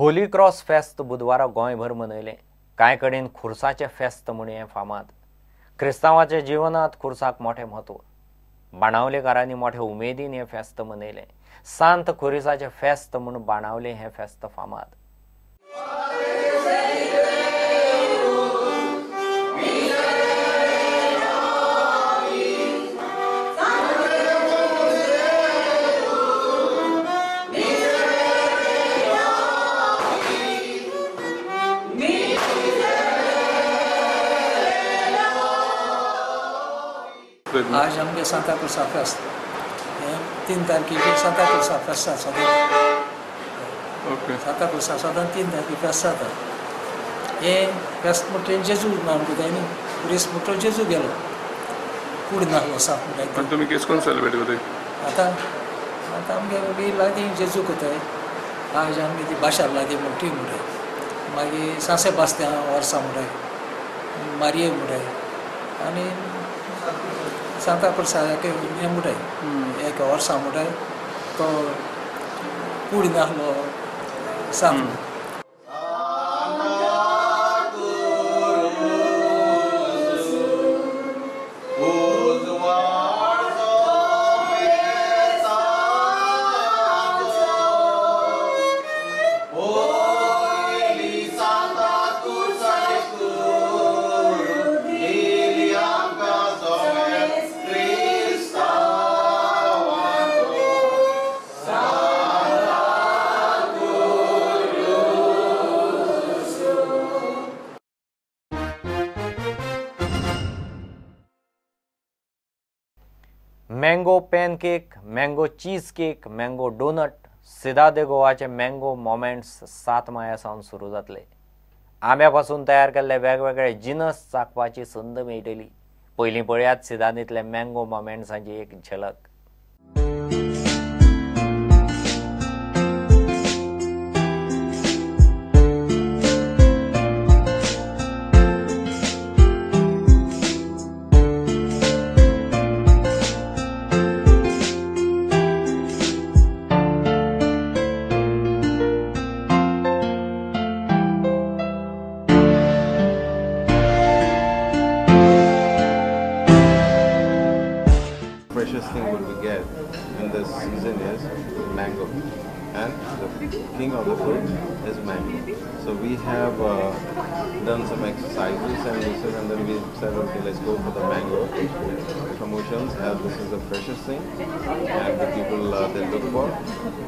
Holi cross फेस्त बुधवारा गोंयभर मनयलें. कांय कडेन खुर्साचें फेस्त म्हूण हें फामाद. क्रिस्तांवाच्या जिवनांत खुर्साक मोठें म्हत्व. बाणावलेकारांनी मोठे उमेदीन हें फेस्त मनयलें. सांत खुरिसाचें फेस्त म्हूण बाणावले हें फेस्त फामाद. आज आमगे सांता क्रुसा फेस्त, 3 तारखेची सांता क्रुसा फेस्त सदां. सांता क्रुसा सदां 3 तारखे फेस्त जाता. हें फेस्त म्हणटकीर जेजू ना म्हणटा न्ही, खुरीस म्हणटो जेजू गेलो, कूड नासलो साप म्हणटा. तुमी केस कोण सेलिब्रेट करताय आतां? आतां आमगे लागीं जेजू करताय. आज आमगे ती भाशा लागीं म्हणटी म्हणटाय, मागीर सांसे बास्त्यां वर्सां म्हणटाय, मारये म्हणटाय आनी सांता क्रुसा हें म्हणटाय. एक वर्सां म्हणटाय तो कूड नासलो साप. Mango pancake, mango cheese cake, mango donut, Cidade de गोवाचे मँगो मोमेंट्स 7 माया सावन सुरू जातले. आंब्या पासून तयार केल्ले वेगवेगळे जिनस चाखपाची संद मेळटली. पयलीं पळयात सिदादींतले मँगो मोमेंट्सांची एक झलक. Freshest thing what we get in this season is mango, and the king of the fruit is mango. So we have done some exercises and research, and then we said, okay, let's go for the mango promotions, as this is the freshest thing and the people they look for.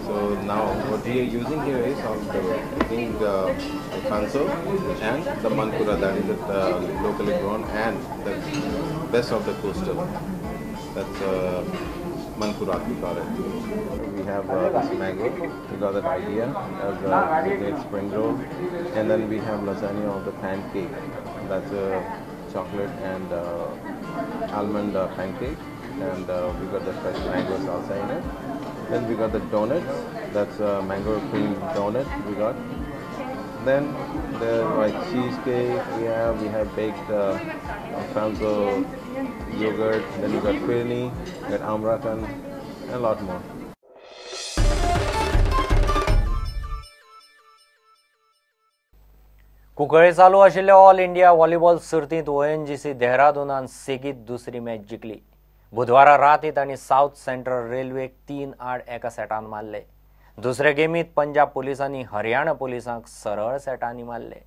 So now what we are using here is of the king Alfonso and the Mankura, that is the locally grown and the best of the coastal. That's Mankurat, we call it. We have this mango. We got that idea as a great spring roll. And then we have lasagna of the pancake. That's a chocolate and almond pancake. And we got the fresh mango salsa in it. Then we got the donuts. That's a mango cream donut we got. Then the like cheesecake we have baked Alfonso yogurt, then we got firni, we got amrakan, and a lot more. Cuncolim चालू आशिल्ले all India volleyball सर्तींत ONGC देहरादूनान सेगीत दुसरी match जिखली. बुधवारा राती तांणी south central रेल्वेक 3-8 एका सेटान मारले. दुसरे गेमीत पंजाब पुलिसांनी हरियाणा पुलिसांक सरळ सेटांनी मारले.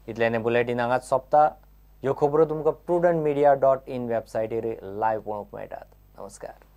इतल्यान बुलेटीन हांगाच सोंपता. ह्यो खबरो तुमकां prudentmedia.in वेबसायटीर लायव्ह पळोवंक मेळटात. नमस्कार.